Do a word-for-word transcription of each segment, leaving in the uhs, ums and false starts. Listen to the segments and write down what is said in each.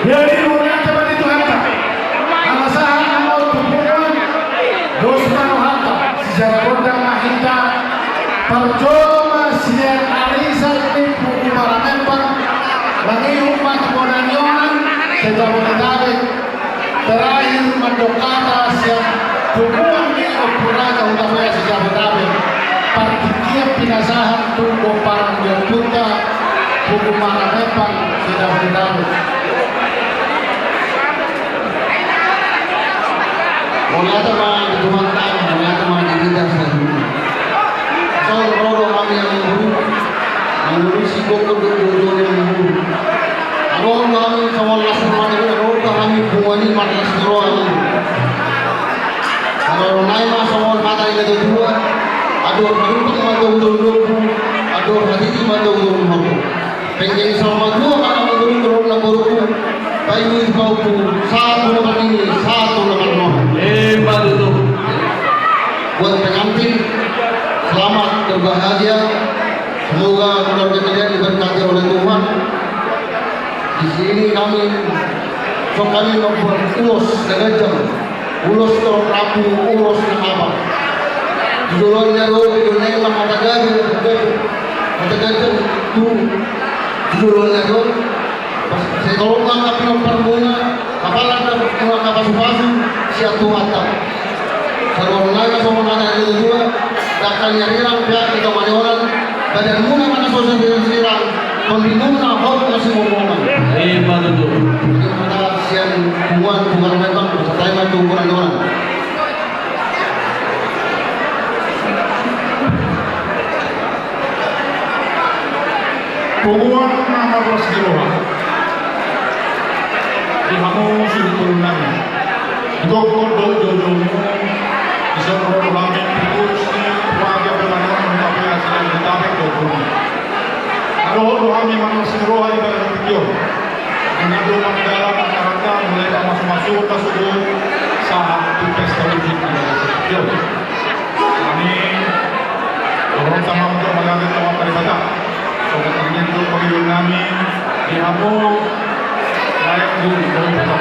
Jadi, mauliate ma di Tuhanta. Ala sahat ma on tu punguan, dos ma rohanta, sian gondang ma hita, parjolo ma sian arisan ni punguan Maremempang, mangihut ma tu bona ni onan, se Jabodetabek. Terakhir mandok hata sian punguan ni Ompu Raja Hutabarat se Jabodetabek. Partingkian pinasahat tu pomparan ni ompunta, punguan Maremempang se Jabodetabek. Mauliate ma di Tuhanta, mauliate ma di hita saluhutna. Songon ro do hami amangboru, mangurusi gokhon dohot joujou ni amangboru. Adong do hami songon las ni roha ni amangboru, adong do hami punguan i marlas ni roha amangboru. Adong do hami ma songon hata ni natuatua, andor halumpang ma togu-togu ni lombu, andor hatiti ma togu-togu ni horbo. Penggeng saur matua ma amangboru, dohot namboruku, paima tu pahompu, sahat tu na marnini, sahat tu na marnono. Emma tutu. Buat pengantin, selamat berbahagia. Semoga keluarga kalian diberkati oleh Tuhan. Di sini kami, so kami membuat ulos na ganjang. Ulos torop rambu, ulos na haba. Di joloan ni ari on, di joloan ni ari on, hata gabe, hata gabe, hata gabe, tu, di joloan ni ari on. Sai torop nang na pinomparmuna, apala na pinomparmuna pasu-pasu sian Tuhanta. Saluhutna songon hata ni natuatua, dangka ni arirang, peak ni tonga ni onan, badanmuna ma na so sirang-sirang, tondimuna hot na simongongan. Emma tutu. Hata sian punguan, punguan Maremempang, sahat ma tu bona ni onan. Punguan na marlas ni roha. Di hamu suhut ngolunami. Di gokhon dohot joujoumu. Dison ro do hami pengurus ni Parjagoran Hutabarat se Jabodetabek dohot punguan. Adong do hami marlas ni roha di bagasan tingki on. Nunga do mardalan acaranta mulai pamasu-masuon na sogot sahat tu pesta ujuk di bagasan tingki on. Hami dohonon ma hamu tu amang, tu Amanta Debata. Songon i do pangidoannami di hamu lae, tu, tu, tu.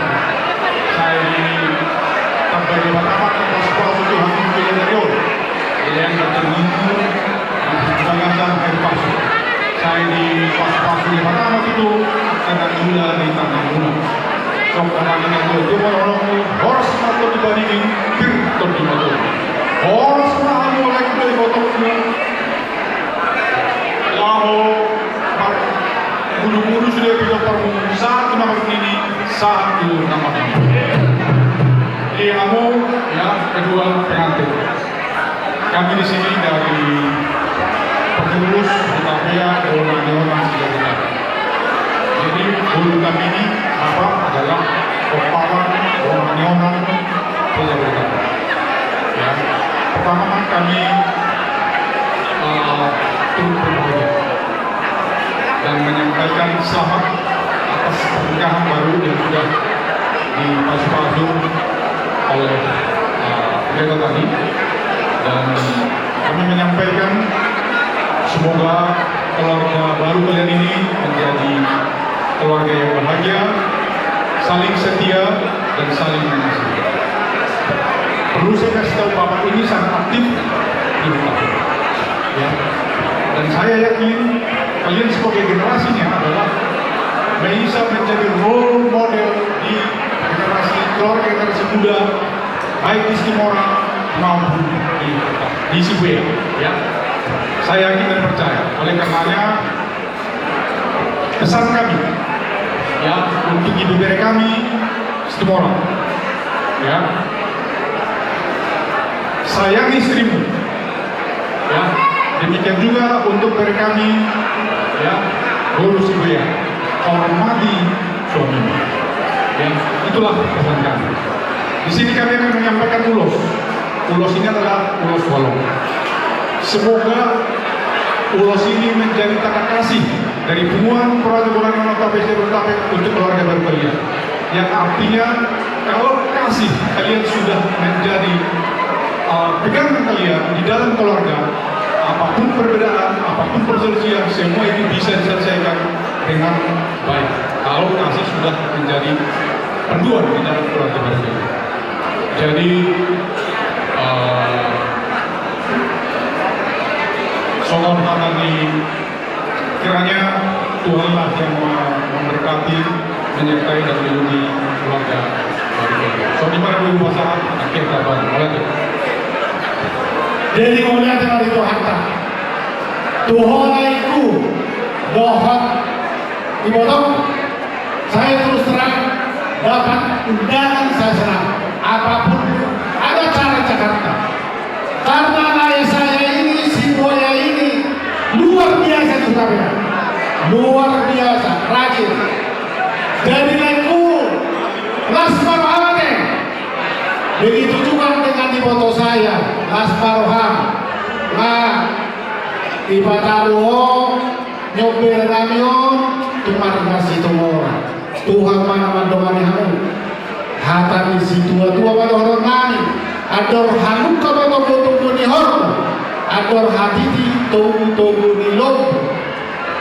Sai ditamba Debata ma pasu-pasu tu hamu di ari on. Dilehon ma hamu di bagasan aek pasu. Sai dipasu-pasu Debata ma tutu angka na niula di tangannamuna. Songon hata ni natuatua, horas ma tondi paningin, pir tondi matondi. Horas ma hamu lae, tu ibotongmu. Laho marmudu-mudu sude pinomparmu, sahat tu na marnini, sahat tu na marnono. Di hamu, ya, kedua pengantin. Kami di sini dari pengurus Hutapea Bona ni Onan se-Jabodetabek. Jadi, guru kami ini, Bapak, adalah kepala Bona ni Onan se-Jabodetabek. Ya, pertama kami, eh, turut berbahagia dan menyampaikan selamat atas pernikahan baru yang sudah dipasu-pasu oleh, eh, pendeta tadi. Dan kami menyampaikan semoga keluarga baru kalian ini menjadi keluarga yang bahagia, saling setia, dan saling mengasihi. Perlu saya kasih tahu, Bapak ini sangat aktif di rumah. Ya. Dan saya yakin kalian sebagai generasinya adalah bisa menjadi role model di generasi, keluarga generasi muda, baik di Situmorang maupun di, di Sibuea. Ya. Saya yakin dan percaya. Oleh karenanya, pesan kami, ya, untuk ibu bere kami, Situmorang, ya, sayangi istrimu, ya, demikian juga untuk bere kami, ya, boru Sibuea, hormati suamimu, ya, itulah pesan kami. Di sini kami akan menyampaikan ulos. Ulos ini adalah ulos holong. Semoga ulos ini menjadi tanda kasih dari punguan Parjagoran Hutapea se-Jabodetabek untuk keluarga baru kalian. Yang artinya, kalau kasih kalian sudah menjadi, eh, pegangan kalian di dalam keluarga, apapun perbedaan, apapun perselisihan, semua itu bisa diselesaikan dengan baik kalau masih sudah menjadi panduan di dalam keluarga mereka. Jadi, eh, songon hata ni, kiranya Tuhanlah yang me-, memberkati, menyertai dan melindungi keluarga baru ini. So, di mana dulu pasangan, akhir kabar, oleh itu. Jadi, mauliate ma di Tuhanta. Tu ho laengku dohot ibotongku, saya terus terang dapat undangan, saya senang. Apapun ada acara di Jakarta. Karena lae saya ini, si Buaya ini luar biasa di Hutapea. Luar biasa, rajin. Jadi laengku, las ma roham ate. Begitu juga dengan iboto saya, las ma roham. Nah, ibata do ho, nyombere nami on, tu marga Situmorang. Tuhan ma na mandongani hamu. Hata ni situatua ma dohonon nami. Andor halumpang ma togutogu ni horbo. Andor hatiti togutogu ni lombu.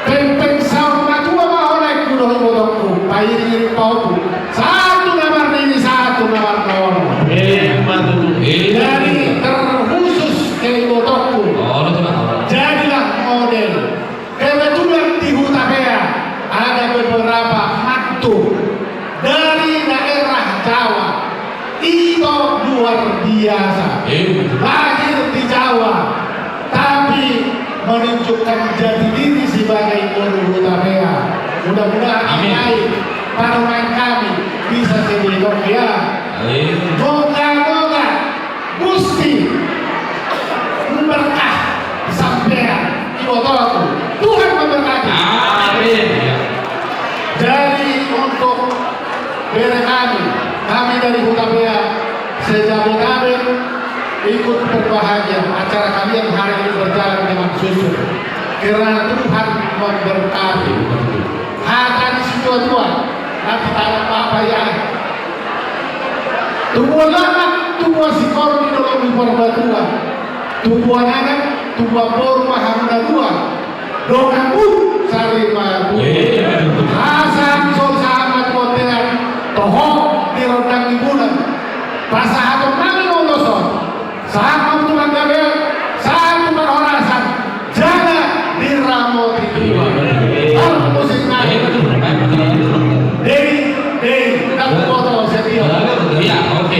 Pengpeng saur matua ma ho laengku dohot ibotongku. Pairingiring pahompu. Sahat tu na marnini, sahat tu na marnono. Eh, mantap. Eh. Jadi terkhusus ke ibotongku. Oh, betul, betul. Jadilah model. Kebetulan di Hutapea ada beberapa mantu dari daerah Jawa. Itu luar biasa. Iya. Lahir di Jawa, tapi menunjukkan jati diri sebagai boru Hutapea. Mudah-mudahan, amin, yang lain, parumaen kami bisa seperti itu, ya. Amin. Moga-moga Gusti memberkati sampean, ibotongku. Tuhan memberkati. Amin. Jadi untuk bere kami, kami dari Hutapea se-Jabodetabek ikut berbahagia. Acara kalian hari ini berjalan dengan khusyuk. Kiranya Tuhan memberkati. Hata ni situatua, nanti tangan Bapak ya. Tubuan lamak, tubuan singkoru di dolok ni Purbatua. Tubuan anak, tubuan boru ma hamu na dua. Donganmu sari ma. Eh, betul. Asa so sahat ma tu bontean, toho di rondang ni bulan. Pasahaton nami ma ulos on. Sahat ma tu panggabean, sahat tu parhorasan, jala diramoti. Iya, betul. Parmusik nami. Iya, betul. Dei, dei, ndang huboto, setia. Iya, oke.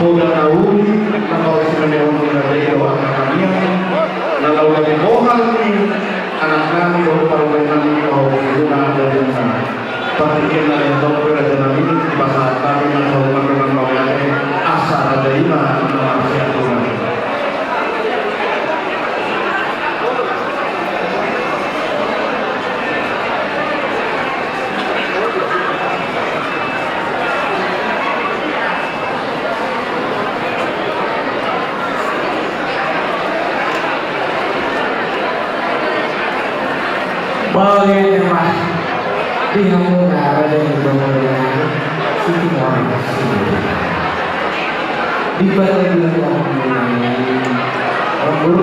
Poda na uli na pauli sian na on, na dai do angka nami, na laho gabe bohal ni anak nami dohot parumaen nami dohot guru na ada di sana. Partingkian na lain tong pe raja nami, dipasahat hami ma saur matua nang mauliate, asa raja i ma na marsiatur nami. Mauliate ma di hamuna raja ni bangunan Situmorang Sinulingan. Di balik dua hamuna Rabu.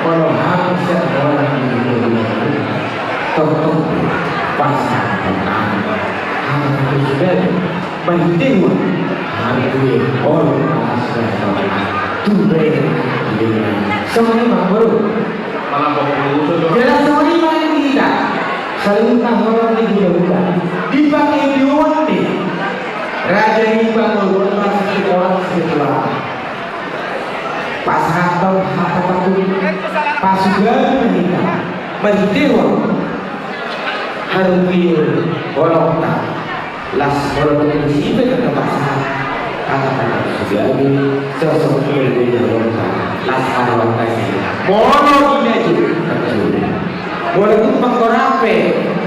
Molo hami sian holan di Sinulingan, tongtong pasahathon nami, hami tu sudah marhitehon harbue, olo, pasahathon nami tu bere. Songon i ma, boru. Jala songon i ma di hita saluhutna holan ni hulahula, di pangidoan ni raja ni pangoluan, pasupasu ni Situmorang Sinulingan. Pasahathon hata patu, pasugapon hita marhitehon harbue holongta. Las molo tung disi pe tong pasahat hata patu, sude songon i harbue holongta, las haraoanta i. Molo di na jo, na jo. Molo tung panggorape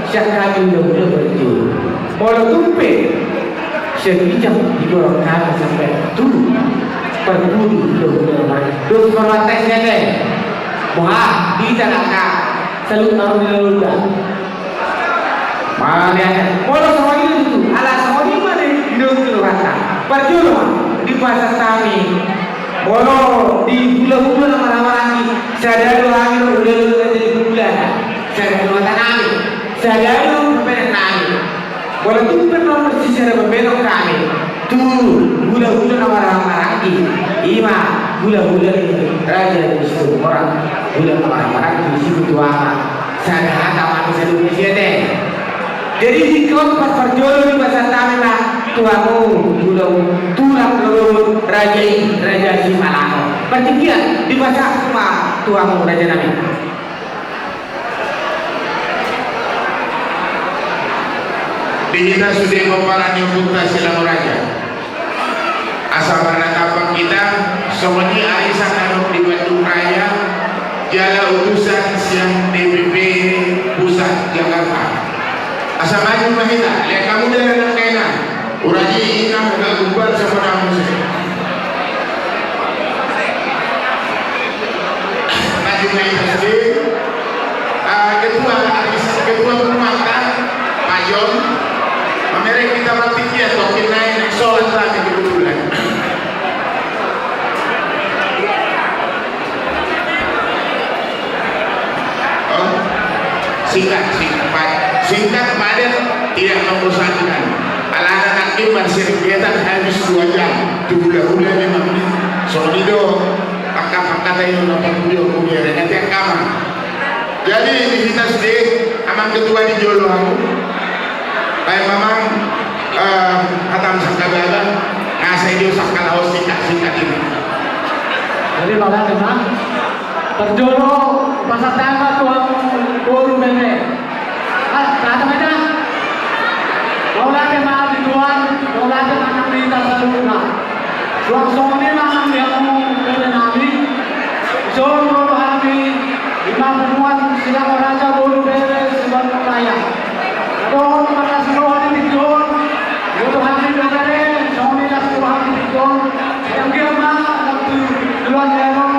sian hami hulahula, na jo. Molo tung pe sian ginjang di goar hami sampe tu parpudi, hulahula, dos parwates nete. Boha di tanaka salut aru di lalu da. Mauliate. Molo songon i tutu, ala songon i ma di Parjolo ma di pasahat hami, molo di hulahula na marhahamaranggi, sada do hami ro hulahula na jadi hulahula, sada do hata nami, sada do pambahenan nami. Molo tung pe na marsisada pambahenan hami tu hulahula na marhahamaranggi, i ma hulahula ni Raja Situmorang, hulahula na marhahamaranggi, Sikutu Ama, sada hata ma hami saluhutna sian i. Jadi, singkop, pas parjolo dipasahat hami ma tu hamu, tulang, tulang lolo raja i, Raja Simalamo. Partingkian, dipasahat ma tu hamu, raja nami. Di hita sude pomparan ni ompunta Simalamo Raja. Asa marnatap hita, songon i arisan na adong di Bandung Raya, jala utusan sian D P P Pusat Jakarta. Asa maju ma hita, lihat hamu dalan nangkaningan. Urani inang agak gumbal sama namu sih. Maju ma hita sude. Ah, ketua, ketua penguatan, Pak John. Mamereng hita partingkian, tokin naik, naik solat lagi kebetulan. Oh, singkat, singkat, Pak. Singkat, padat, tidak membosankan. Alana nangkin marsiringetan habis dua jam. Tu hulahula memang ni. Songon i do. Pangkat-pangkat ayo na pangkat dia, dia, dia, dia, dia, dia. Jadi, di hita sude, amang ketua di jolo hamu. Baik, mamang, eh, hata sangkababa, nga sai do sangkalaho singkat-singkat i. Jadi, mauliate ma. Parjolo, pasahat hami ma tu hamu boru bere. Ah, tahan aja. Mauliate ma di Tuhan, mauliate ma nang di hita saluhutna. Suang songon i ma nang di hamu bere nami. Songon i ma hami, ima punguan Simalamo Raja boru bere Sibandung Raya. Dohot ma las ni roha di tingki on, dohot hami bere, songon i las ni roha di tingki on. Sian dia ma, nang tu joloan ni ari on,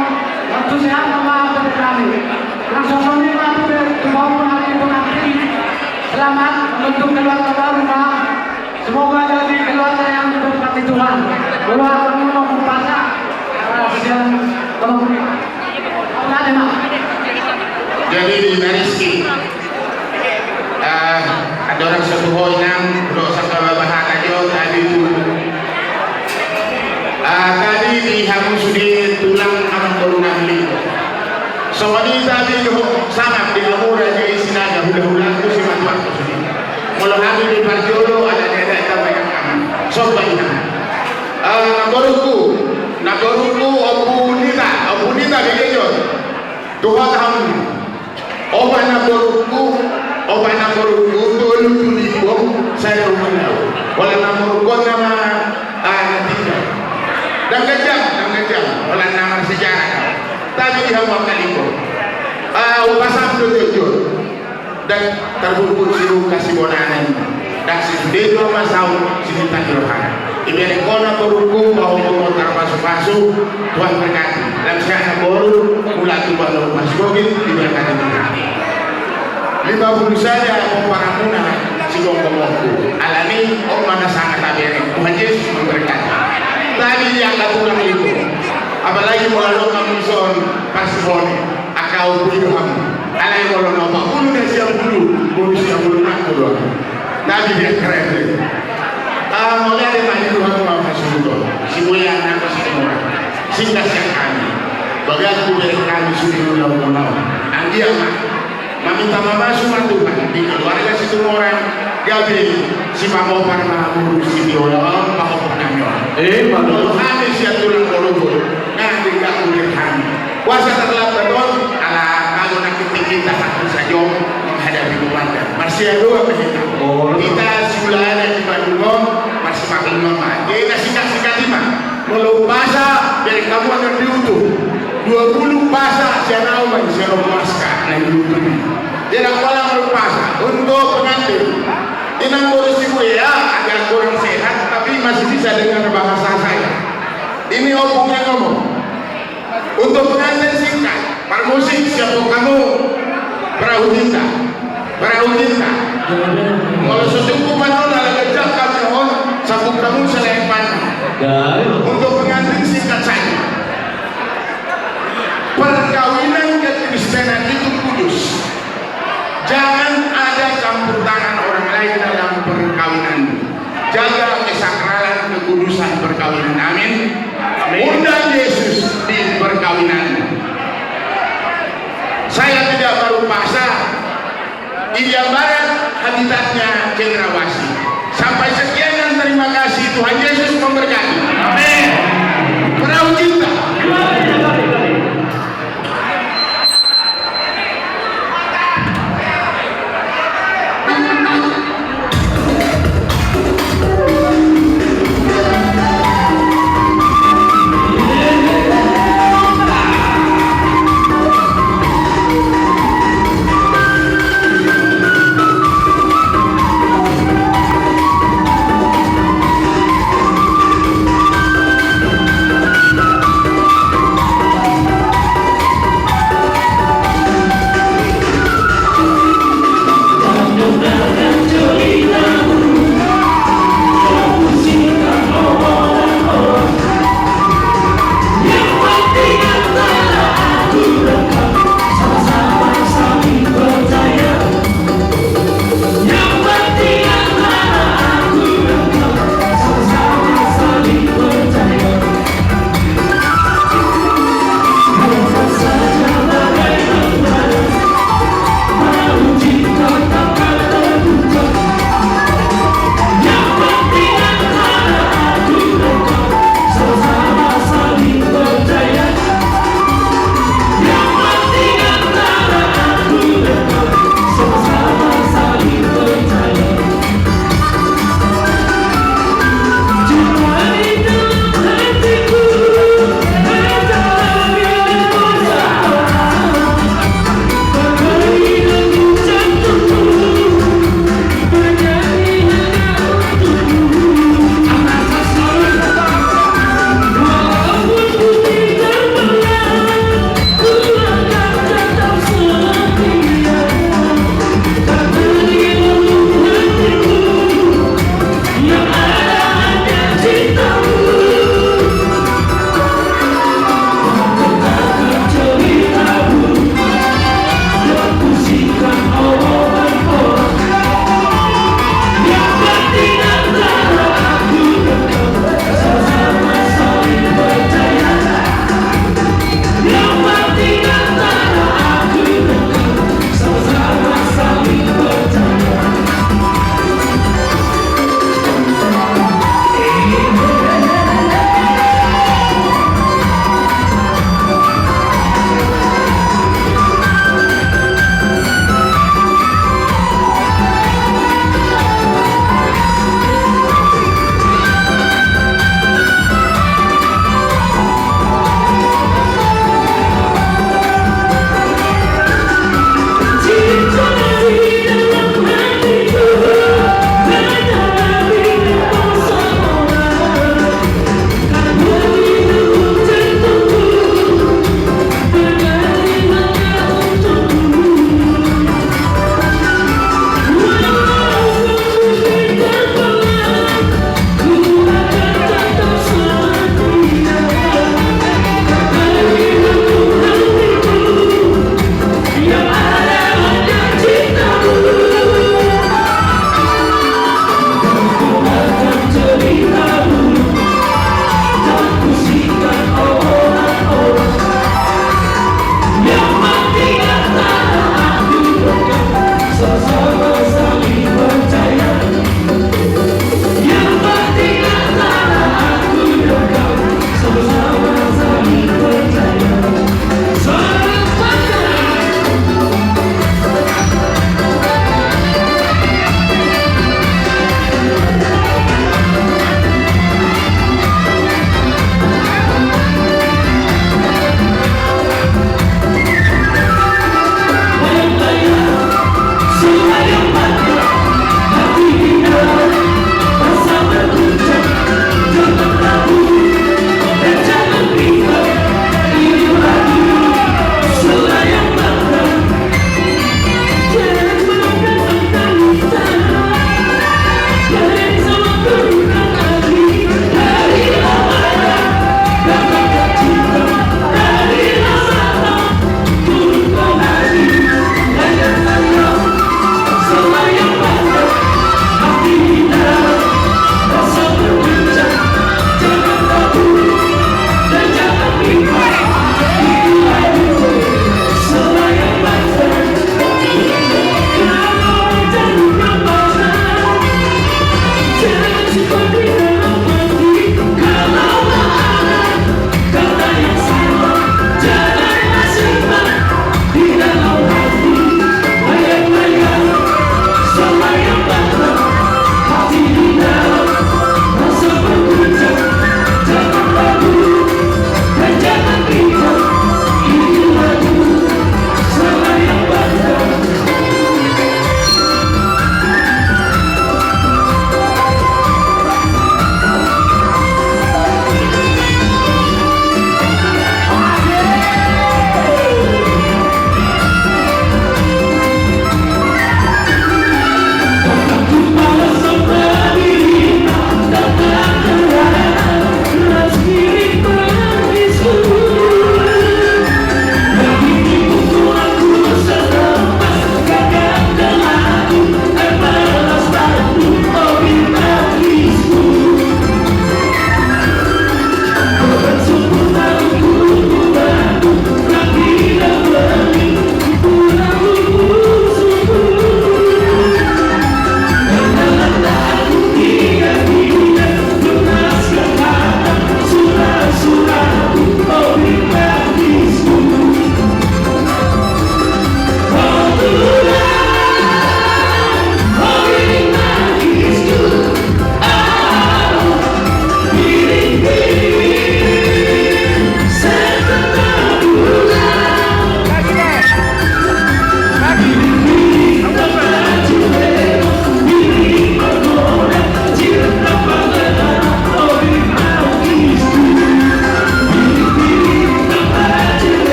nang tu sehat ma bere nami. Nang songon i ma tu bere, tu boru nami pengantin. Selamat membentuk keluarga baru ma. Semoga jadi keluarga yang diberkati Tuhan. Doa kamu mau puasa. Kasihan. Jadi di Mariski, eh, ada orang satu hoi nang, dosa kebablasan aja tadi tu. Eh, tadi di hamu sude tulang amang boru nami. Songon i tabi dohot sangap di hamu raja i Sinaga, hulahulangku, simatuangku sude. Molo hami di parjolo ala ni adat i tabayang hami. Somba i hami. Eh, namborungku, namborungku Ompu Nita, Ompu Nita, bege jo. Dohot hamu. Opat namborungku, opat namborungku, tolu tu Limbong, sada tu Manau. Holan namborungku nama, ah, na tiga. Ndang ganjang, ndang ganjang. Holan nama sejarah. Tapi di hamu angka Limbong. Ah, upasan do jujur. Dan terburbur si Lukas si Bonana i. Dan si sude do ama saut si Bintang di rohana. Ibereng hona borungku, bahwa kau tarpasupasu, Tuhan berkati. Dan sehat na boru, mulak tu balu masgogit, diberkati Tuhan. Lima puluh saja pomparanmuna, si gomgomongku. Alani, on ma na sanga tabereng. Tuhan Yesus memberkati. Tadi dia angka tulang itu. Apalagi molo adong hamu dison, pas hone. Angka ompu i do hamu. Alai molo na opat pulu na sia pulu, boru sia pulu nangku do hamu. Tapi dia keren deh. Ah, molo ada maju do hamu ma pasudo. Si Boya nangku si Timur. Singkat sian hami. Bagas tu bere hami sudah ulang ulang. Anggia ma. Maminta mamasu ma Tuhan di keluarga Situmorang, gabe sipamompar ma boru Sitiola, pamompar nami on. Eh, mantap. Molo hami sian tulang Boroboro, na tinggal kulit hami. Puasa terlambat on, ala mago na kitik kita satu sajo menghadapi komandan. Marsiadoan ma hita. Oh. Hita siulana di Bandung on, marsimaklum ma. Jadi na singkat-singkat i ma. Molo umpasa, jadi kamu akan diutus. Dua puluh umpasa, sian au ma, sian Romo Aska, na diutus i. Jadi apala molo umpasa, untuk pengantin. Inang boru si Buya, agak kurang sehat, tapi masih bisa dengar bahasa saya. Ini opung yang ngomong. Untuk pengantin singkat, parmusik siapkan kamu perahu cinta. Perahu cinta. Molo so cukup panon ala gajah kami on, sambung kamu selain pan. Untuk pengantin singkat saja. Perkawinan kekristenan itu kudus. Jangan ada campur tangan orang lain dalam perkawinan. Jaga kesakralan, kekudusan perkawinan. Amin. Amin. Undang Yesus di perkawinan. Saya tidak baru pasar. Irian Barat, habitatnya cendrawasih. Sampai sekian dan terima kasih. Tuhan Yesus memberkati. Amin. Perahu cinta.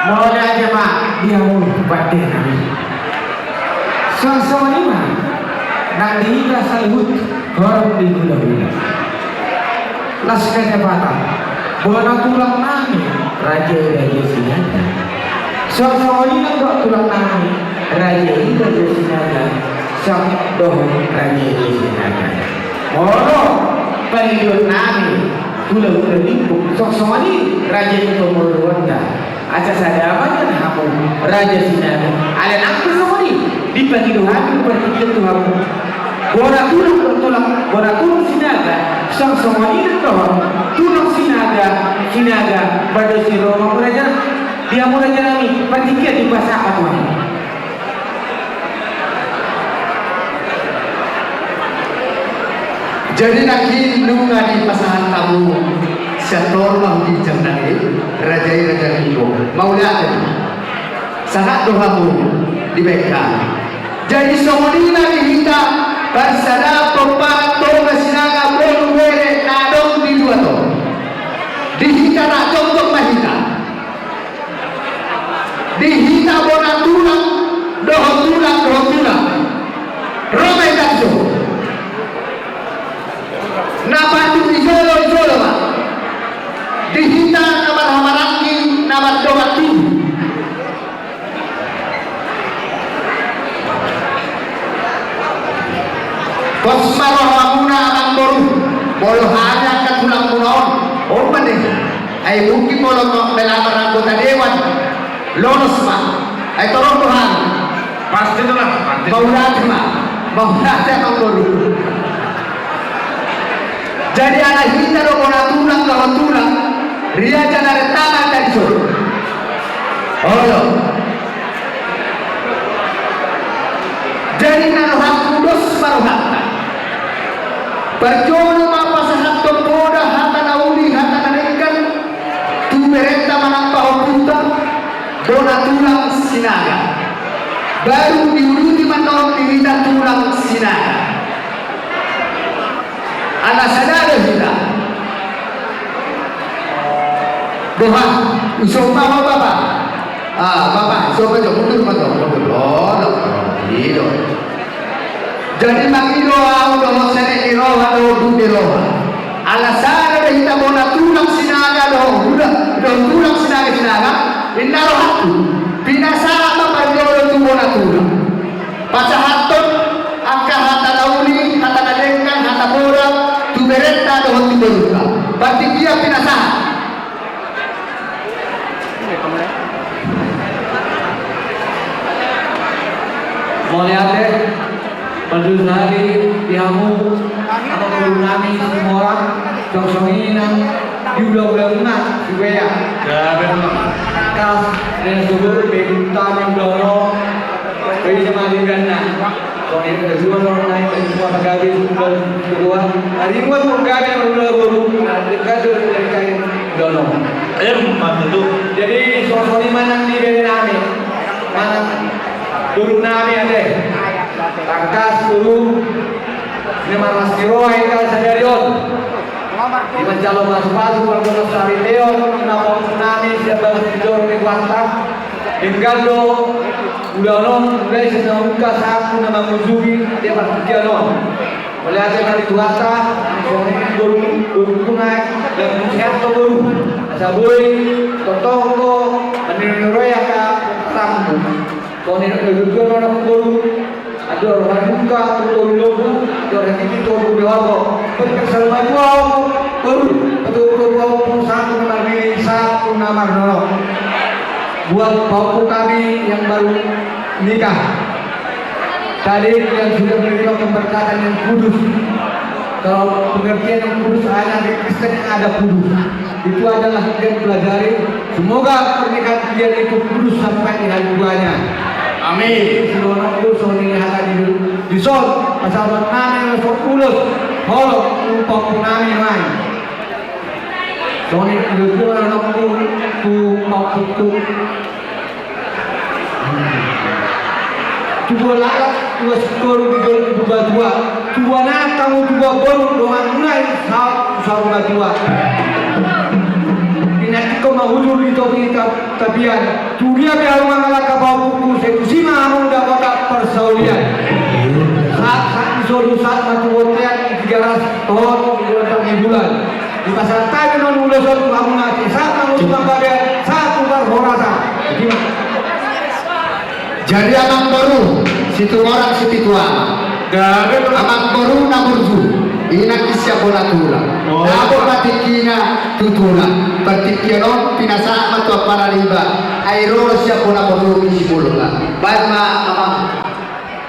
Mauliate ma di hamu pande nami. Suang songon i ma nang di hita saluhut horong di hulahula. Las kacapatan bona tulang nami, raja i raja Sinaga. Suang songon i nang dohot tulang nami, raja i raja Sinaga. Suang dohot raja i raja Sinaga. Molo pangidoan nami, hulahula Limbong, suang songon i raja i tomoruonta. Asa sada ma nian hamu raja Sinaga. Alai nang pe songon i, dipangido hami partingkian tu hamu. Bona tulang, tulang, bona tulang Sinaga, suang songon i dohot tulang Sinaga, Sinaga, pado si Roma, hamu raja, di hamu raja nami, partingkian dipasahat tu hamu. Jadi nangkin nunga dipasahat hamu sian toru ma hujinjang nami, raja i raja Limbong. Mauliate. Sahat do hamu dibaen hami. Jadi songon i ma di hita parsadaan, pomparan, tonga, sinaga, boru, bere na adong di dua toru. Di hita na jongjong ma hita. Di hita bona tulang dohot tulang dohot tulang. Ro ma hita tu son. Na patut di jolo, di jolo ma. Di hita na marhahamaranggi, na mardongan tubu. Pos ma rohamuna amangboru, molo hami angka tulangmuna on, on ma dei. Ai mungkin molo ma-, melamar anggota dewan, lolos ma. Ai torop do hami. Pasti do lah, pasti. Mauliate ma, mauliate amangboru. Jadi ala hita do bona tulang dohot tulang, ria jala retama jadi soro. Olo. Jadi na rohangku dos ma rohanta. Parjolo ma pasahathon poda hata na uli, hata na denggan tu berenta manang pahompunta, bona tulang Sinaga. Baru diuduti ma annon dirita tulang Sinaga. Ala sada do hita. Boha, ison ma ho bapa. Ah, bapa, ison ma jo, mundur ma jo, mundur. Oh, no. I do. Jadi mangido ahu dohot sere ni roha dohot dut ni roha. Ala sada do hita bona tulang Sinaga dohot tulang, dohot tulang Sinaga, Sinaga. Inna rohangku. Pinasahat ma parjolo tu bona tulang. Pasahathon angka hata na uli, hata na denggan, hata poda, tu berenta dohot tu borunta. Partingkian pinasahat. Mauliate, parjolo sahali di hamu, amangboru nami Situmorang, suang songon i nang di hulahula muna, Sibea. Ya, betul. Kas, dengan subur, begunta, mendorong, Boi ma di ganna. Songon i na dua, songon i na dua pagabe, dua, dua. Ari dua pagabe, dua boru, na dekat tu dari kain dono. Em, mantu tu. Jadi songon, songon i ma nang di bere nami, manang boru nami ate. Tangkas boru, na marlas ni roha hita sadari on. Di manjalo pasupasu, parbongas, sari teon, na pahompu nami sian bagas ni joro ni Tuhanta. Denggan do ulaon on, mulai sian na ungka sahat tu na mangujungi di partingkian on. Mauliate ma di Tuhanta, songon i boru, boru tu na, dan sehat do boru. Asa boi tongtong do maniroi angka paranmu. Songon i do tujuan anak boru. Andor haduka tu toru lombu, andor hatiti tu toru dewato. Berkat salam dua, boru, betul, boru, boru, satu nama diri, satu nama nono. Buat pahompu kami yang baru nikah, tadi yang sudah menerima pemberkatan yang kudus. Kalau pengertian yang kudus, hanya di Kristen yang ada kudus. Itu adalah yang pelajari. Semoga pernikahan kalian itu kudus sampai di hari tuanya. Amin. Songon i do hata di, di son, pasahat nami na so ulos, holong, tu pahompu nami nuaeng. Songon i do tu pahompu. Tubu laklak, tubu sitoru di jolo ni Purbatua. Tubu anak hamu, tubu boru, dongan muna i saut tu Saur Matua. Inna Ingkon ma hujur di topi tapian, tu dia pe hamu mangalangka pahompungku, sai tusi ma hamu dapotan parsaulian. Sahat, sahat ni solu, sahat ma tu bontean, di Tigaras, dohot di Gondang ni Bulan. Dipasahat hami ma ulos on tu hamuna, sahat ma tu panggabean, sahat tu parhorasan. Jadi amangboru, Situmorang Sipitu Ama. Amangboru na burju, inang i sian bona tulang. Dapot ma tingkina tu tulang. Partingkian on pinasahat ma tu ampara ni iba, ai ro do sian bona Borui Sibolga. Baen ma amang.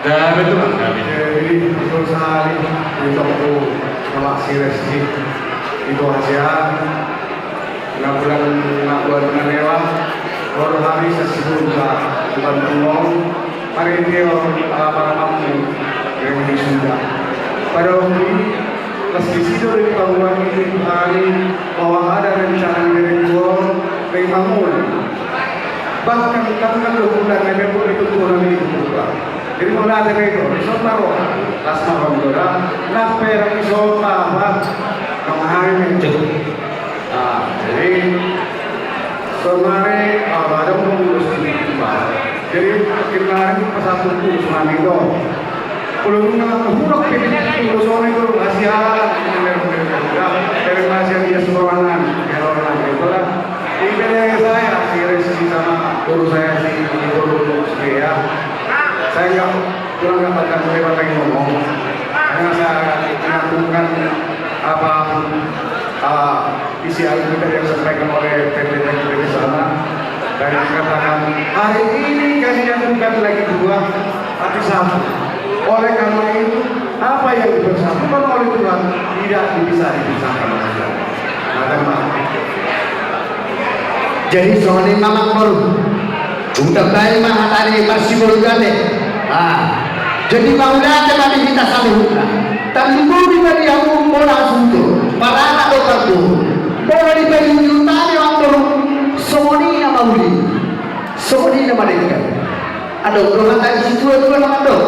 Jadi betul sahali di toko Mamak Sires di itu hasil. Na bulan, na bulan na lewat, ro do hami sian Sibolga, bukan bungong, marende on, ala paramamu, yang di Sunda. Pada waktu i, pas disi do dipaboa i tu hami, bahwa ada rencana dari gua, dari Mamul. Bahkan tanggal dua bulan, na memang itu gua nanti dibuka. Jadi, mauliate ma i do, dison ma ro, las ma ro, nang pe rang dison ma, apa, nang hami. Ah, jadi, saonari, ah, ada mau ngurus di rumah. Jadi, kemarin pas aku ngurus mandi do. Kalau nggak kehuruf, jadi ngurus orang itu, masih ada, dari masih dia sekolah, ya, orang itu lah. Ini saya, si Rizky sama guru saya, si guru saya. Saya nggak, kurang nggak banyak lebar lagi ngomong. Karena saya menyambungkan apa, ah, isi Alkitab yang disampaikan oleh P P T P T sana. Dan dikatakan, hari ini kalian bukan lagi dua, tapi satu. Oleh karena itu, apa yang dipersatukan oleh Tuhan tidak bisa dipisahkan oleh Tuhan. Nah, dan maaf. Jadi songon i ma amangboru. Unang baen ma hata ni parsibolga te. Ah. Jadi mauliate ma di hita saluhutna. Tarlumobi ma di hamu bona suhut, paranak dohot parboru. Bona di pahilihon nami amangboru. Songon i na mauli. Songon i na madenggan. Adong do hata ni situatua na mandok,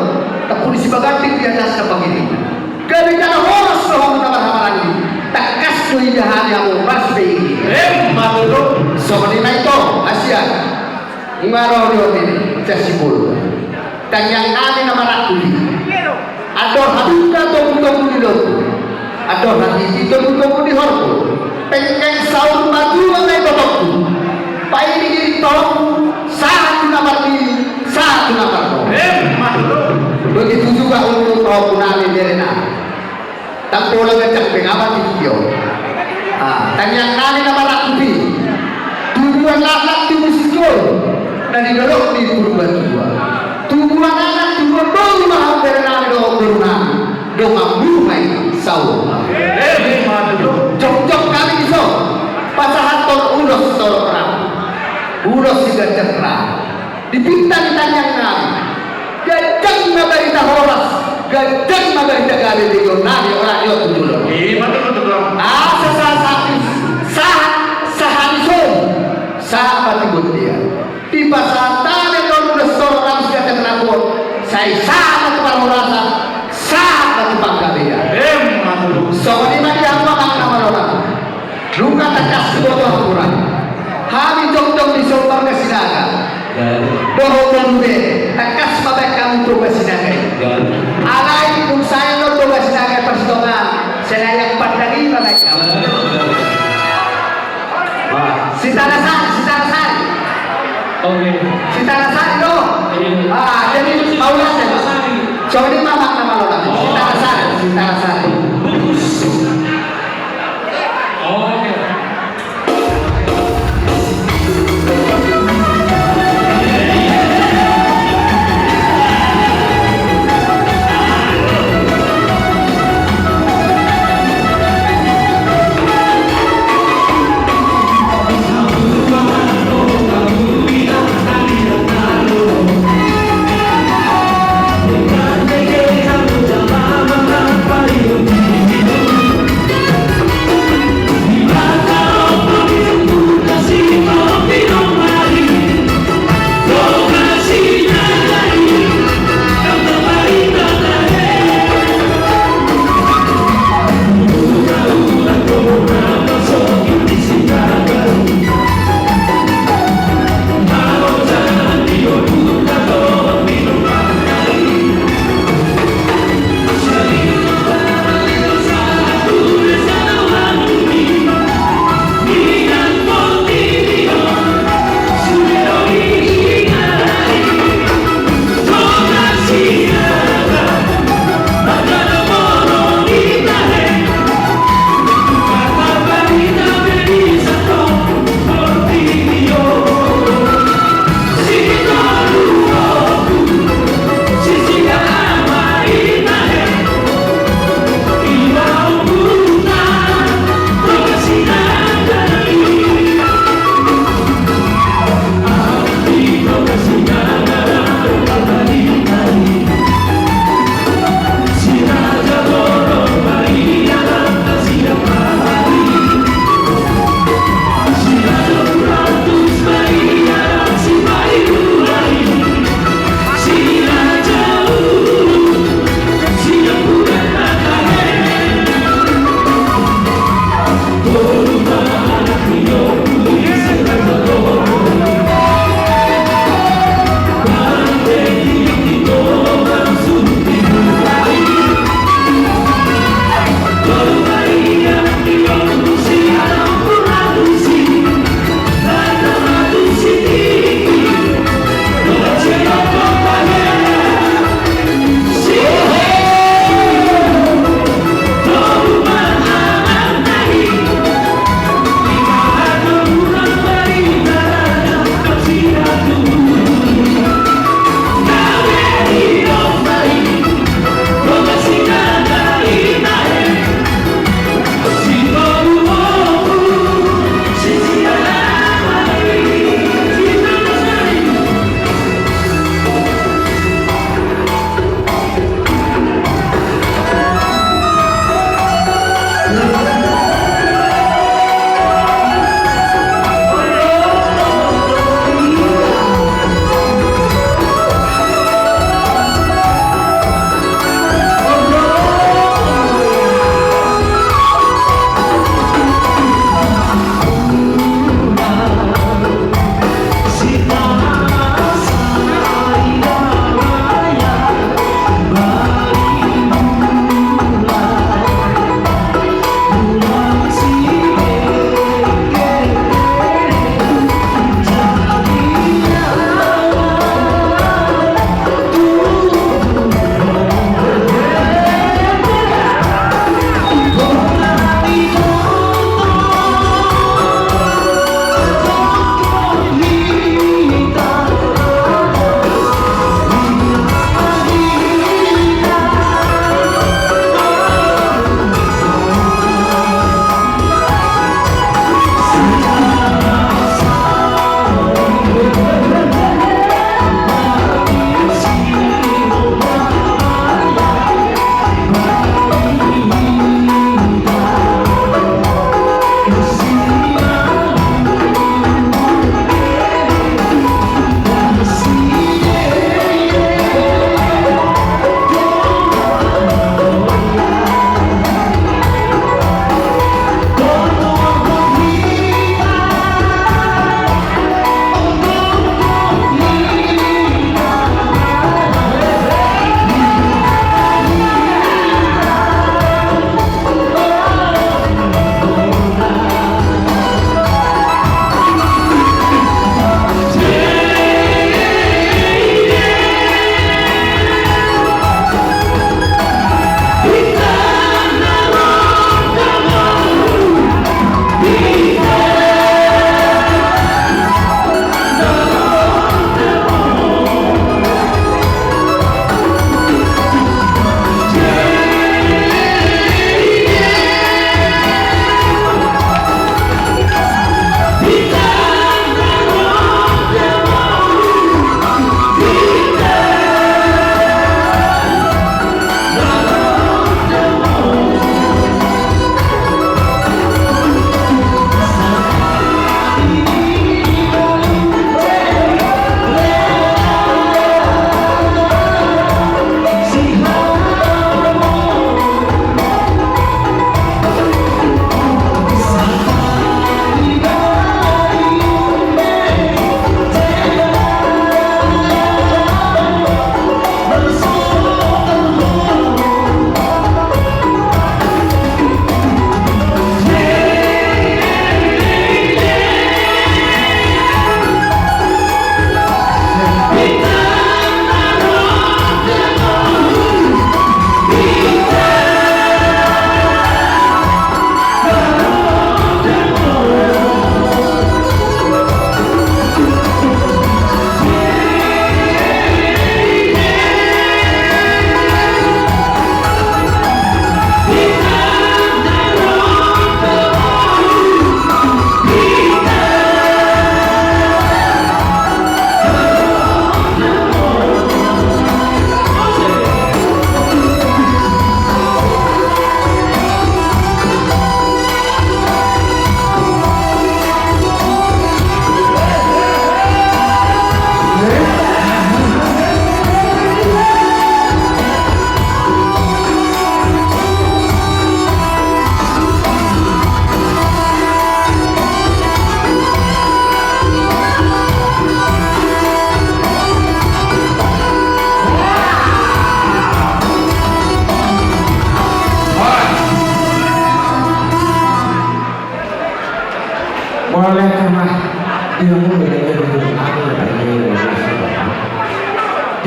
tampuon ni Sibaganti di atas na pangini. Gabe jala horas do hamu na marhahamaranggi. Tangkas do idahan hamu marsibaen. Emma tutu. Songon i ma ito, hasian. Nga ro do on i, sian Sibolga. Tangiang nami na marangkup i. Andor hamu na togutogu ni lombu. Andor hatiti togutogu ni horbo. Penggeng saur matua ma ibotongku. Paima giri tongku, sahat tu na marnini, sahat tu na marnono. Emma tutu. Begitu juga untuk tongku nami bere nami. Ndang pola ganjang pe nga martiti on. Ah, tangiang nami na marangkup i. Tubuan laklak tubu sitio. Na di dolok ni Purbatua. Tubuan anak, tubuan boru ma hamu bere nami dohot boru nami. Dongan boru ma i saur. Emma tutu. Jongjong hami dison. Pasahathon ulos torop rambu. Ulos siganjang rambu. Di pinta ni tangiang nami. Ganjang ma barita horas, ganjang ma barita gabe di jolo nami, ora di on tu jolo. Emma tutu, tutu. Asa sahat, sahat, sahat ni son. Sahat ma tu bontean. Dipasahat hami do ulos torop rambu siganjang rambu on. Sai sahat ma tu parhorasan, sahat ma tu panggabean. Emma tutu. Songon i ma di hamu amang na malo nami. Nunga tangkas huboto hamu ra. Hami jongjong dison marga Sinaga. Dohot boru be, tangkas ma baen hamu Toga Sinaga i. Alai dung sae do Toga Sinaga i parsitongaan, sai na yang pandang i ma baen hamu. Sitana Sari, Sitana Sari. Oke. Sitana Sari do. Iya. Ah, jadi mauliate. Songon i ma amang na malo nami. Sitana Sari, Sitana Sari. Bagus.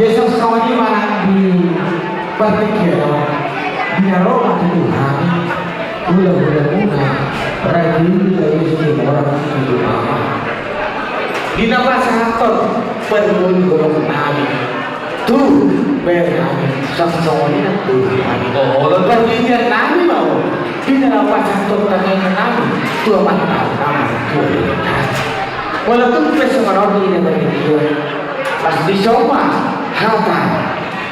Jadi songon i ma nang di partingkian on, di na ro ma tu hami hulahula muna, raja i, raja i Situmorang Situmama, di na pasahathon parbue ni holong nami tu bere nami, songon i nang tu hami. Olo, partingkian nami ma on, di na pasahathon tangiang nami tu Amanta na martua. Walaupun pe songon on di na partingkian, pas di son ma hata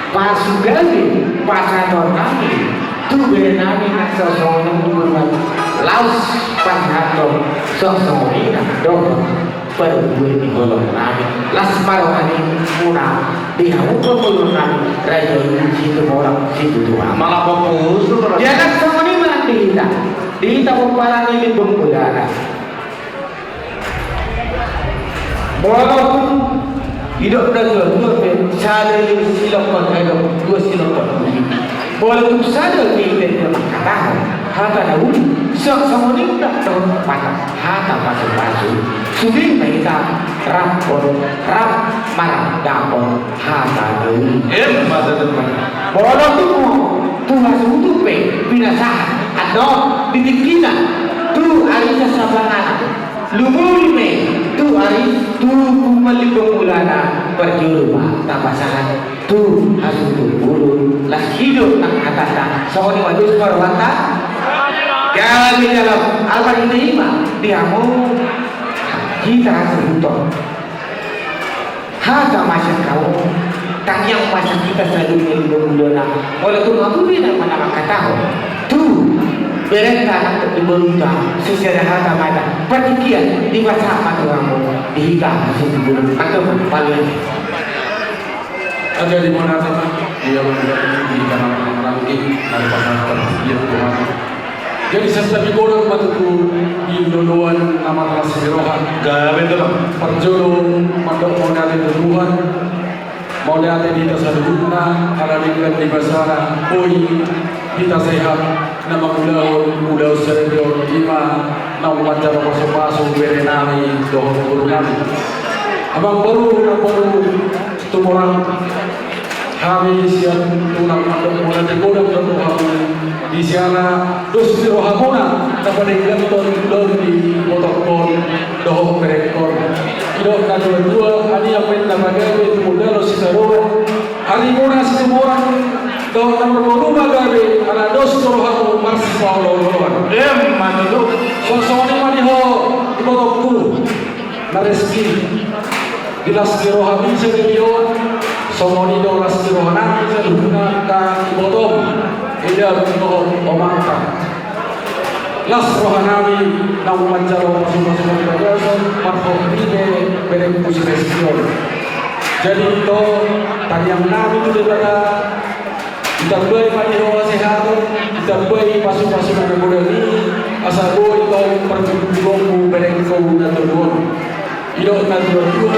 pasu gabe pasahaton nami tu bere nami na songon i nang tu bere nami, laos pasahaton songon i nang dohot parbue ni holong nami, las ma roha ni muna di hamu pangoluan nami, raja i Situmorang Situtu. Mangapung pusu. Dia kan songon i ma nang di hita, di hita pomparan ni Limbong Mulana. Molo tung didok na dua-dua pe, sada silangkon elok, dua silangkon uli. Molo tung sada pe pe mangkatahon hata na uli, songon i nang dohot hata, hata pasu-pasu. Sude ma hita rap on, rap marangkahon hata na uli. Emma tutu. Molo tung tu hasuhuton pe pinasahat annon di tingkina tu ari sasapanganan. Lumobi ma i tu ari, tu Limbong Mulana, parjolo ma tapasahat tu hasuhuton bolon, laos i do nang hatanta, songon i ma dos ma rohanta. Gabe jala alpa i ma di hamu hita hasuhuton. Hata ma sian hamu, tangiang ma sian hita saluhutna Limbong Mulana. Molo tung hamu pe na mangkatahon tu berenta nang tu boruta, sisada hata ma hita, partingkian dipasahat ma tu hamu di hita hasuhuton bolon. Antong palu. Jadi bona hata ma, ia mangkatahon di hita na maranggi, na dipasahat partingkian tu hamu. Jadi santabi godang ma tutu di loloan na marlas ni roha. Gabe tutu. Parjolo mandok mauliate tu Tuhan, mauliate di hita saluhutna ala denggan ni basana boi hita sehat na mangulahon ulaon sadari on, i ma naung manjalo pasu-pasu bere nami dohot boru nami. Amang boru, amang boru Situmorang, hami sian tulang mandok mauliate godang do tu hamu di siala dos ni rohamuna na padengganhon ulaon ni ibotongkon dohot berengkon. Didok na dua-dua, anian ma inna pagabe, tumundalhon sitadoan. Arimuna Situmorang dohot na marboru ma gabe, ala dos do rohamu marsipaolo-oloan. Emma tutu. Songon i ma di ho ibotongku na reski. Di las ni rohami sadari on, songon i do las ni rohanami saluhutna angka ibotom, eda dohot omanta. Las rohanami naung manjalo pasu-pasu na bagasan marhobas ni berengku si reski on. Jadi ito, tangiangnami tu Debata, ditambai ma di ho hasehaton, ditambai pasu-pasu na godang i, asa boi tong parjolo tu lombu berengku na tolu on. Didok na dua-dua,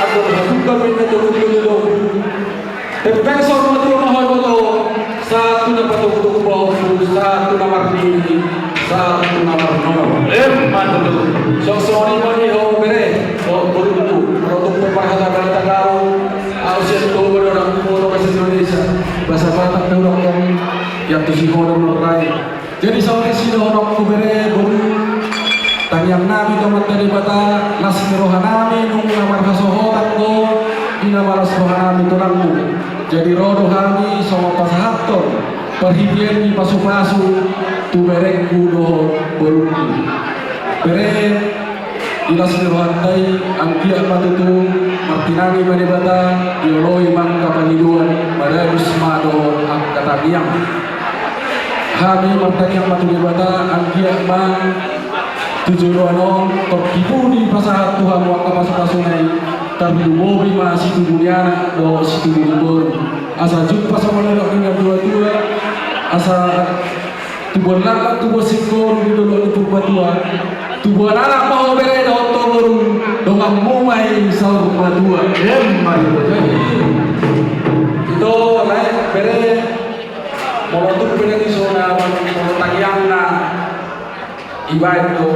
anggo habuka pe na tolu on tu lombu, tempel saur matua ma ho iboto, sahat tu na patogu-togu pahompu, sahat tu na marnini, sahat tu na marnono. Emma tutu. Songon i ma di ho bere, ho borungku, molo tung pe marhata-hata au, au sian Toba do, nang Toba do bahasa Indonesia, bahasa Batak do, nang iantusi ho do nang rai. Jadi saonari sidohononku bere boru, tangiangnami tu Amanta Debata, las ni rohanami nunga marhasohotan do, i na malas rohanami tu nangmu. Jadi ro do hami songon pasahathon parhitean ni pasu-pasu tu berengku dohot borungku. Bere, di las ni rohanta i, anggiat ma tutu martinangi ma Debata, dioloi ma angka pangidoan, madabus ma dohot angka tangiang. Hami martangiang ma tu Debata, anggiat ma tu joloan on, tor tibu dipasahat tu hamu angka pasu-pasuna i, tarlumobi ma situbu ni anak dohot situbu ni boru. Asa jumpa songon na nidok ni na tua-tua, asa tubuan laklak tubuan singkoru di dolok ni Purbatua. Tubuan anak ma ho bere dohot ho boru, donganmu ma i saur matua. Emma tutu. Jadi ito, lae, bere, molo tung pe na dison na, molo tangiangna, dibaen do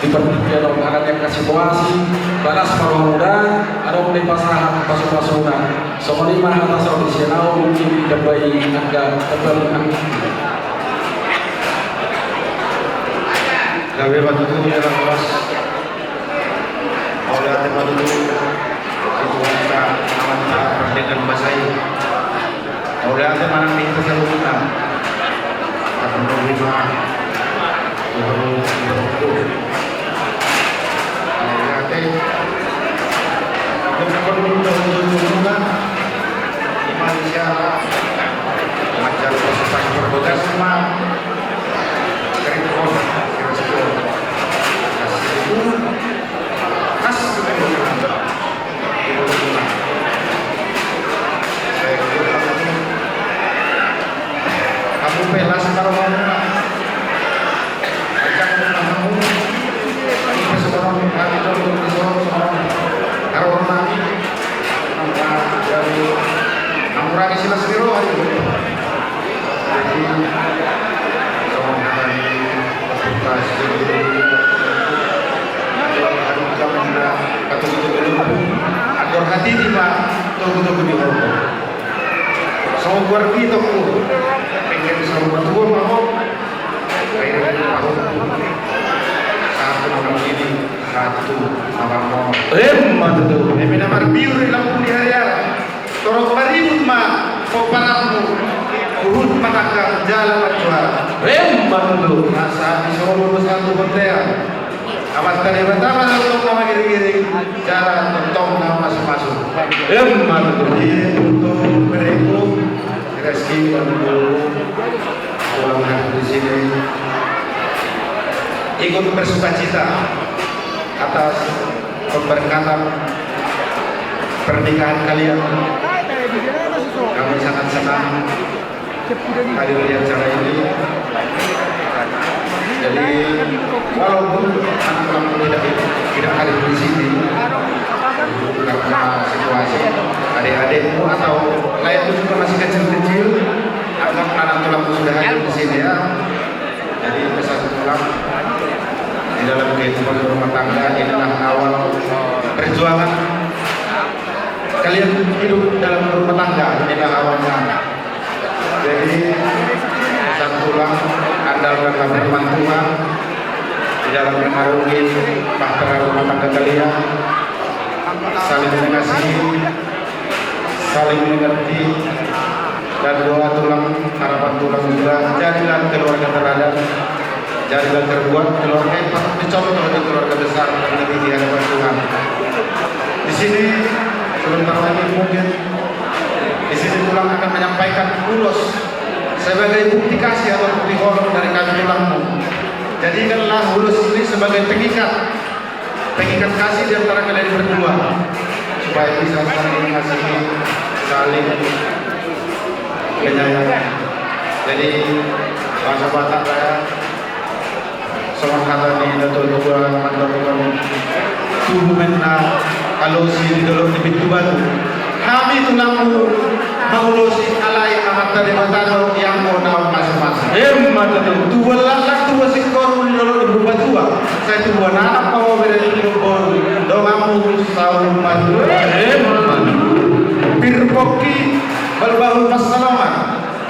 di partingkian on, alani angka situasi, balas ma rohamu da, adong do dipasahat pasu-pasuna. Songon i ma hata saur matua sian ahu, mungkin ditambai angka, tambai angka. Gabe ma tutu, ya, lawas. Mauliate ma tutu di Tuhanta, Amanta pardenggan basa i. Mauliate ma nang di hita saluhutna. Tarlumobi ma tu hamu, tu hamu. Mauliate. Untuk hamu, di Malaysia, macam proses transport bagasi ma. Jadi, songon hata ni, andor hatiti ma togutogu ni horbo. Songon guardi tongku, pengen saur matua ma ho. Pengen saur matua. Satu nama ini, satu nama mo. Emma tutu. Eme na marbiur di lambung di hariara. Torop maribut ma pomparanmu, huhut ma tangkas jala marjuara. Emma tutu. Asa di solu do satu bontean. Amanta Debata ma tongtong na mangiringiring, jala tongtong na mamasumasu. Emma tutu. Di untuk berikut, Reski dan Guru, pulang hadir di sini, ikut bersukacita atas pemberkatan pernikahan kalian. Kami sangat senang hadir di acara ini. Jadi, walaupun anak-anak tidak, tidak hadir di sini karena situasi, adik-adikmu atau lainmu juga masih kecil-kecil, anggap anak tulangmu sudah hadir di sini, ya. Jadi, pesan pulang, di dalam kehidupan rumah tangga, inilah awal perjuangan kalian hidup dalam rumah tangga, inilah awalnya. Jadi, pesan pulang, andalkanlah firman Tuhan di dalam mengarungi bahtera rumah tangga kalian. Saling mengasihi, saling mengerti, dan doa tulang, harapan tulang juga, jadilah keluarga teladan, jadilah terbuat keluarga yang patut dicontoh di keluarga besar dan negeri di hadapan Tuhan. Di sini, sebentar lagi mungkin, di sini tulang akan menyampaikan ulos sebagai bukti kasih atau bukti holong dari kami tulangmu. Jadikanlah ulos ini sebagai pengikat pengikat kasih di antara kalian berdua, supaya bisa saling mengasihi, saling menyayangi. Jadi, bahasa Batak lah, ya. Songon hata ni natuatua, mandok on, tubu ma inna alosi di dolok ni pintu batu. Hami tulangmu mangulosi, alai Amanta Debata do yang mau naung masa-masa. Emma tutu. Tubuan laklak, tubuan singkoru di dolok ni Purbatua. Sai tubuan anak ma ho bere, tubuan boru, donganmu saur matua. Emma tutu. Pir pongki, balbahu pansalongan.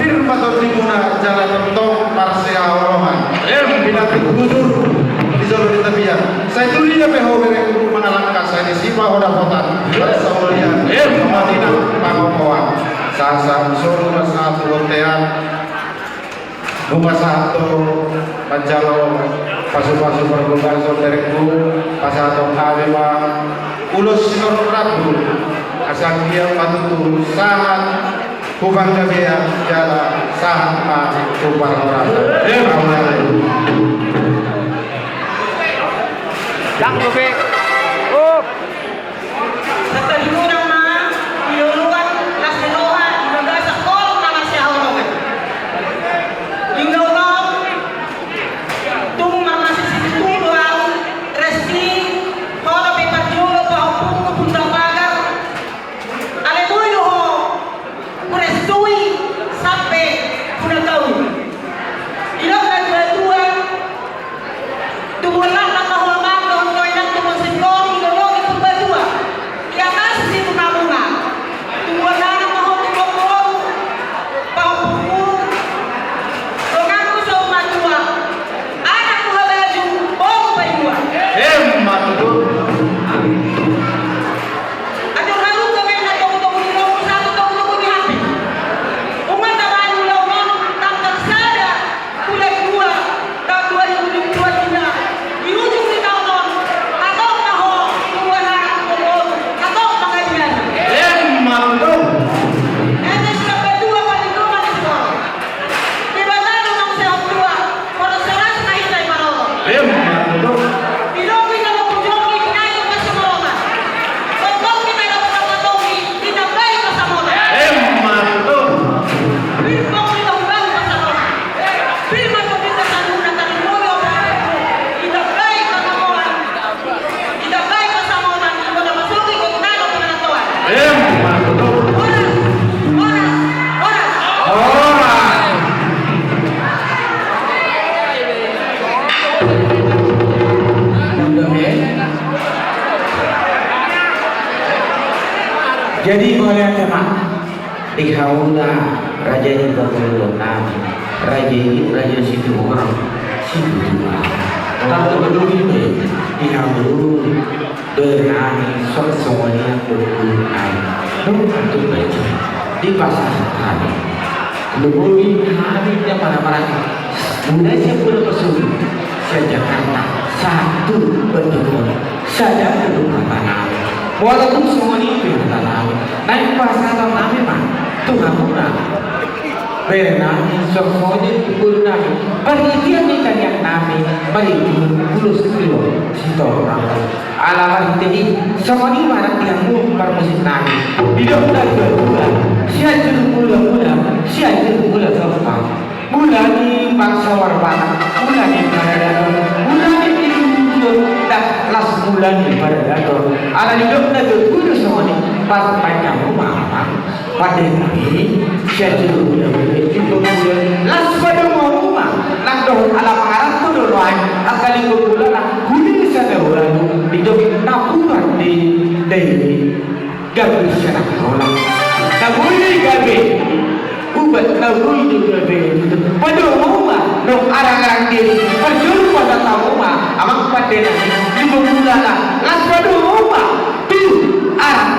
Pir ma tondimuna jala tongtong marsihaholongan. Em. Pinantik bujur di jolo ni tapian. Sai tu dia pe ho berengku mangalangka, sai disi ma ho dapotan. Em. Sai tu dia pe ho manina pangomoan. Sahat-sahat ni solu ma sahat tu bontean. Nunga sahat tu manjalo pasupasu pargonsi on berengku, pasahaton hami ma ulos sitorop rambu. Asa anggiat ma tutu sahat tu panggabean jala sahat ma tu parhorasan. Emma. Dang dope. Oh. Sahat tu hita ma di loloan las ni roha di bagasan holong na marsihaholongan. Di ulaon on tung marnasi situtu do ahu, Reski, ho dope parjolo pahompungku Punta Pagar. Alai boi do ho hurestui sampe huna tahu. Didok natuatua, tubuan laklak ma ho amang dohot ho inang, tubu Jadi mauliate ma di hamuna raja ni parngoluon nami, raja i Raja Situmorang Situtu. Tarlumobi dope di hamu bere nami, songon i angka boru nami, dohot angka boru nami di pasahat nami. Tarlumobi hami di Paramaribo, mulai sian Pulo Pasulu, sian Jakarta sahat tu Bandung, sahat tu Batam. Molo tung songon i pe hata nami, naeng pasahaton nami ma tu hamuna bere nami, songon i tu boru nami, parhitean ni tangiang nami marhite ulos Situmorang. Ala marhite i, songon i ma nang di hamu parmusik nami. Didok na dua-dua, Sianjur Mula-mula, Sianjur Mula Gampang. Mula ni bangso Parbatak, mula ni paradaton, mula ni partuturon, ndang las mula ni paradaton. Ala didok na dua-dua do songon i, pas baen hamu ma amang. Pande nami, Sianjur Mula-mula, Lingkong Mula, las padomu ma, nang dohot ala mangaranto do nuaeng angka Lingkong Mula na huli sian na ualu, didok na puran di dai, gabe sian na rolang. Na boi gabe, ubat na boi do gabe, padomu ma, nang arang-arang diri, parjolo pasahat hamu ma amang pande nami, Lingkong Mula na las padomu ma tu arang